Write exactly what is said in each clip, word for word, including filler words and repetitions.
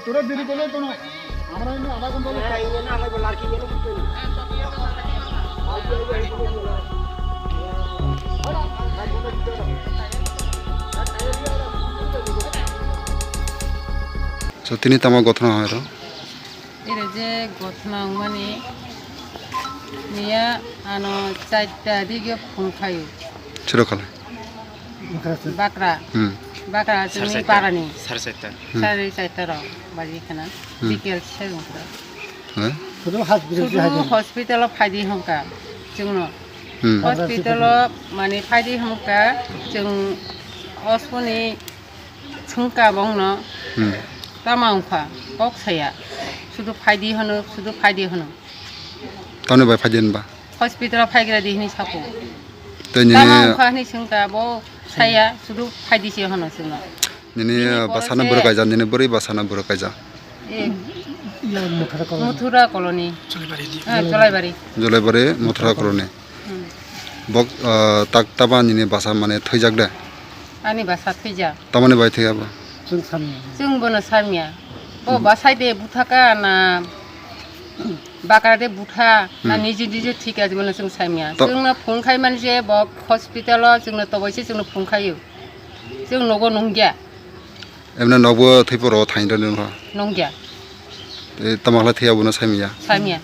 তোরা দেরি করলে তো না, আমরা এমনি আধা ঘন্টা হলে So, tini tamo gothona horo? Ere je gothona wngmani miya ano charta dige phone khayo. Chiro khala. Bakra. Hmm. Bakra chini parani. Sare charta. Hmm. Sare charta ro baji khana. Hmm. Bikel se wngkha. Eh? Sudu hospital o phaidi hwnka chwngno. Hmm. Hospital o mani phaidi hwnka chwng osmoni thwngka bongno. Hmm. Tama wngkha kok saya. Sudu phaidi hwno, sudu phaidi hwno. Tamni bai phaidi hwnba? Hospital o phaigra di hwnwi sako. Tei nini tama wngkha hwnwi swngkha bo saya sudu phaidi se hwno chwngno. Nini, nini bwrwi basana se bwrwi kaija, nini bwrwi basana bwrwi kaija. Eh, Muthura colony. Muthura colony. Cholaibari. Ah, Cholaibari. Cholaibari, Muthura colony. Hmm. Bok, ah, tak taba nini basa mane thwijak de? Ani basa thwijak. Tamoni bai thwiya bo? Chwng samya. Chwng bono samya. Bo hmm. Basai de buthaka na bakra de butha na hmm. Niji niji thika bono chwng samya. To- chwngno phone khai mani je bo hospital o chwngno tobai se chwngno phone khayo. Chwng nogo nungya. Emne nokbo thwi poro thain rani wngkha. Nungya. Tei tamo khlai thwiya bono samya. Samya.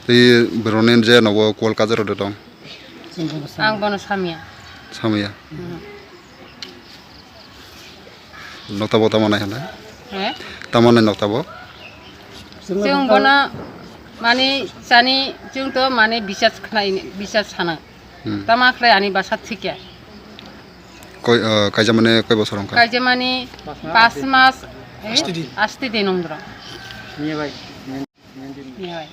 Tei boroni je nokbo kol kajar rode tong. Ang bono samya. Samya. Mhm. Nokta bo tamo nai hwnle? He? Tamo nai nokta bo? Chwng bono mani chani chwng to mani bisas khnai bisas sana. Hmm. Tama khlai ani basa thikya. Koi, ah, kaijamani koi bosor wngkha? Kaijamani pas mas, eh, asti din. Asti din wngdro. Niya bai. Niya bai.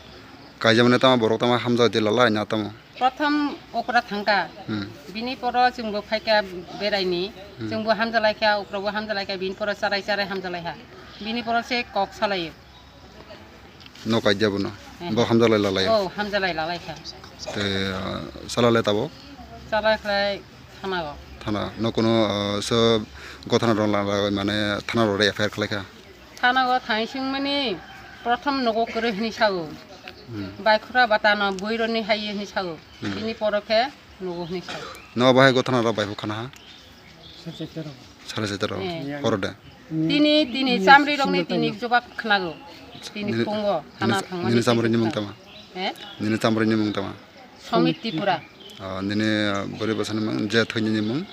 Kaijamani tama borok tama hamjak de lalai na tamo? Prothom okra thangka. Hmm. Bini poro chwngbo phaika beraini, hmm. Chwngbo hamjalaikha, okrabo hamjalaikha, bini poro charai charai hamjalaiha. Bini poro se kok salaio. No kaijabo no. Eh. Bo hamjalai lalai. Oh, hamjalai lalai kha. Te, ah, chala le tabok? Chala khlai thana go. Thana. No kuno, ah, so gothana rong la, la, mane thana rok re F I R khlai kha? Thana go thang sing mani prothom nogo kwrwi hini sago. Hmm. Bai khura bata no bui roni hai hini sago. Hmm. Bini poro khe nogo hini sago. No bahai gothana rok bai khana ha? Sare chaita rok. Sare chaita rok. Eh. Horo de. Tini, tini chamri rokni tini jobab khnago. Tini nini, phungo, nini, hana thangmani nini chamri ni mung tama? Eh? Nini chamri ni mung tama? Somit Tripura. Ah, nini, ah, bwrwi bwsani mung, je thwini ni mung?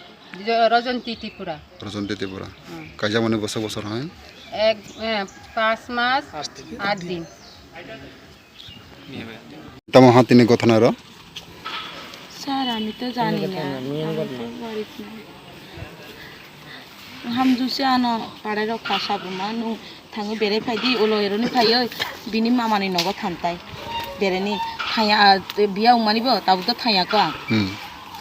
Je Rajanti Tripura. Rajanti Tripura. Hmm. Kaijakmani bwswk bosor hai? Ek, eh, pas mas, at din. Tamo ha tini gothana ro? Sir, ami to jani na. Ami to barit na. Hamju se ano parai rok kha sabruma nung thango berai phai di ulo eroni phai oi bini mama ni nogo thantai. Bereni thaya biya wngmani bo tabuk to thaya ko ang. Hmm.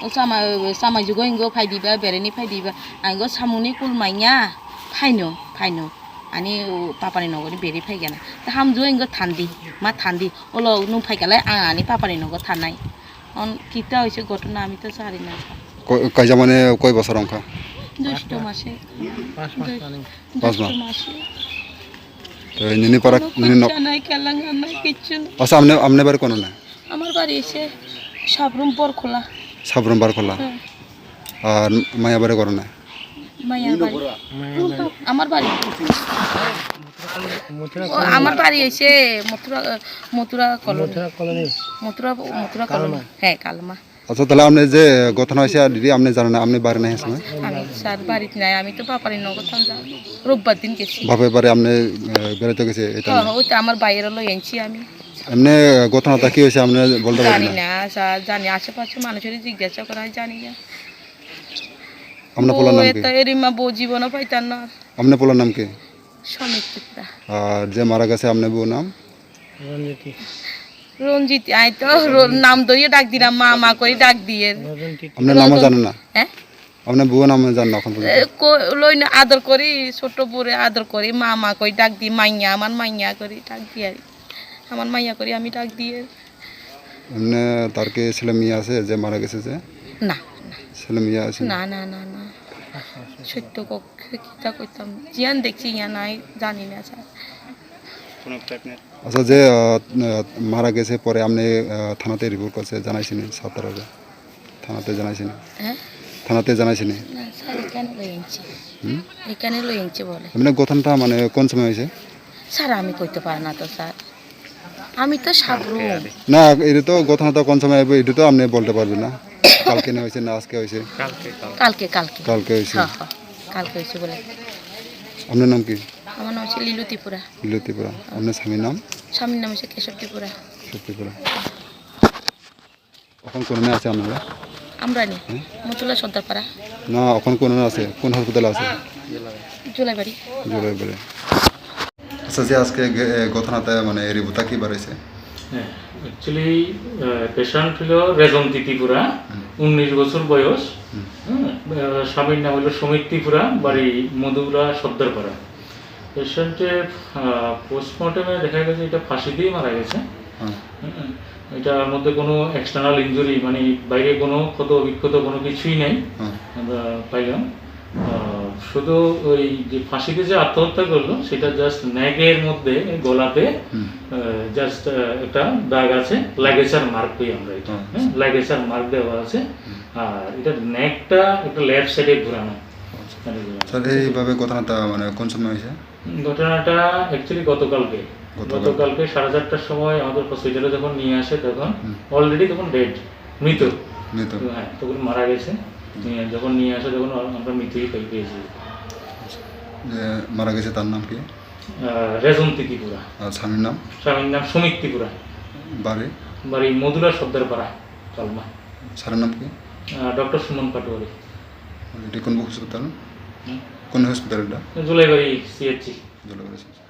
O sama sama jugo ingo phai diba bereni phai diba ang go samung ni kul manya phaino phaino. Ani o papani nogoni beri phai gana. Ta hamju ingo thandi, ma thandi. Olo nung phai kalai ang ani papani nogo thanai. On kita hoise gotona ami to sari na. Ko-, kaijamani koi bosor wngkha? Dusto mase. Pas mas. Dusto mase. To nini para nini nok. Janai kalang anai kichun. Asa amne amne bar kono na? আমার বাড়ি এসে সাবরুম বরখোলা। সাবরুম বরখোলা। হ্যাঁ। আর মায়াবাড়ি করো না? মায়াবাড়ি। আমার বাড়ি। ও, আমার বাড়ি এসে মথুরা, মথুরা কলোনি। মথুরা কলোনি। মথুরা, মথুরা কলোনি। কালমা। হ্যাঁ, কালমা। আচ্ছা, তাহলে আপনি যে ঘটনা হয়েছে, দিদি, আপনি জানেন না, আপনি বাড়ি নাই আছেন না? আমি স্যার বাড়িতে নাই, আমি তো বাপারে নগদ থাম যা। রোববার দিন গেছি। বাপের বাড়ি আপনি, আহ, বেড়াতে গেছে, এটা হ্যাঁ, না? হ্যাঁ, ওই তো আমার বাইরে লই আনছি আমি। এমনি ঘটনাটা কি হয়েছে আপনি বলতে পারবেন জানি না? না, স্যার, জানি আশেপাশে মানুষের জিজ্ঞাসা করা হয়, জানি না। আপনার পোলার ও নাম কি? এটা এরিমা বউ জীবনও পাইতাম না। আপনার পোলার নাম কি? সমীর ত্রিপুরা। আর যে মারা গেছে আপনার বউর নাম? রঞ্জিতি। রঞ্জিতি, আই তো র-, নাম ধরিয়ে ডাক দিলাম, মা, মা করে ডাক দিয়ে। রঞ্জিতি। আপনার নামও জানেন না? হ্যাঁ? আপনার বউর নামও জানেন না এখন পর্যন্ত? এ, কো-, লই না, আদর করি, ছোট বউরে আদর করি, মা, মা করি ডাক দি, মাইয়া, আমার মাইয়া করি ডাক দি আর কি। আমার মাইয়া করি আমি ডাক দিয়ে। এমনি তার কি ছেলে মেয়ে আছে যে মারা গেছে যে? না, না। ছেলে মেয়ে আছে? না, না, না, না। সত্য ক-, কিতা কইতাম, জিয়ান দেখছি ইয়া নাই, জানি না স্যার। কোনো প্রেগনেন্ট? আচ্ছা, যে, আহ, আহ, মারা গেছে, পরে আপনি, আহ, থানাতে রিপোর্ট করছে, জানাইছেনি ছাত্ররা? থানাতে জানাইছেনি? হ্যাঁ? থানাতে জানাইছেনি? না, স্যার, এখানে লই আনছি। হুম? এখানে লই আনছি বলে। এমনি ঘটনাটা মানে কোন সময় হয়েছে? স্যার, আমি কইতে পারি না তো, স্যার। আমি তো সাবরুম। না, এটা তো ঘটনাটা কোন সময় হবে, এটা তো আপনি বলতে পারবেন না। কালকে না হয়েছে, না আজকে হয়েছে? কালকে, কালকে। কালকে, কালকে। কালকে হয়েছে। হ্যাঁ, হ্যাঁ, কালকে হয়েছে বলে। আপনার নাম কি? আমার নাম হচ্ছে লিলু ত্রিপুরা। লিলু ত্রিপুরা। আপনার স্বামীর নাম? স্বামীর নাম হচ্ছে কেশব ত্রিপুরা। কেশব ত্রিপুরা। এখন কোন রুমে আছে আপনারা? আমরা নি? হ্যাঁ? মতুলা সর্দারপাড়া। না, এখন কোন রুমে আছে? কোন হসপিটালে আছে? জুলাইবাড়ি। জুলাইবাড়ি। আচ্ছা, যে আজকে গে-, এ, ঘটনাটা মানে রিপোর্টটা কি বার হয়েছে? হ্যাঁ, actually, আহ, পেশেন্ট হলো রেজন্তি ত্রিপুরা, হুম। উনিশ বছর বয়স। হুম। হ্যাঁ, আহ, স্বামীর নাম হলো সুমিত ত্রিপুরা, বাড়ি মধুরা সর্দারপাড়া। পেশেন্টের, আহ, পোস্টমর্টমে দেখা গেছে এটা ফাঁসি দিয়ে মারা গেছে। হুম। হুম, এটার মধ্যে কোনো এক্সটার্নাল ইনজুরি, মানে বাইরে কোনো ক্ষত বিক্ষত কোনো কিছুই নেই। হুম। আমরা পাইলাম। আহ, শুধু ওই যে ফাঁসিতে যে আত্মহত্যা করলো, সেটা জাস্ট নেকের মধ্যে, গলাতে, হুম। আহ, জাস্ট, আহ, একটা দাগ আছে, লাইগেচার মার্ক কই আমরা এটা, হুম। হ্যাঁ, লাইগেচার মার্ক দেওয়া আছে। হুম। আর এটার নেকটা একটা লেফট সাইডে ঘোরানো। আচ্ছা। মানে ঘোরানো। স্যার, এইভাবে ঘটনাটা মানে কোন সময় হয়েছে? ঘটনাটা actually গতকালকে। গতকাল। গতকালকে সাড়ে চারটার সময় আমাদের হসপিটালে যখন নিয়ে আসে, তখন হুম। Already তখন ডেড, মৃত। মৃত। তো হ্যাঁ, তখন মারা গেছে। হুম। নিয়ে, যখন নিয়ে আসে, তখন আমরা মৃতই পাই, পেয়েছি। যে মারা গেছে, তার নাম কি? আহ, রেজন্তি ত্রিপুরা। আর স্বামীর নাম? স্বামীর নাম সুমিত ত্রিপুরা। বাড়ি? বাড়ি মধুরা সর্দারপাড়া, কালমা। স্যারের নাম কি? আহ, ডক্টর সুমন পাটোয়ারি। এটা কোন হসপিটাল? হুম? কোন হসপিটাল এটা? জুলাইবাড়ি সিএইচসি। জুলাইবাড়ি সিএইচসি।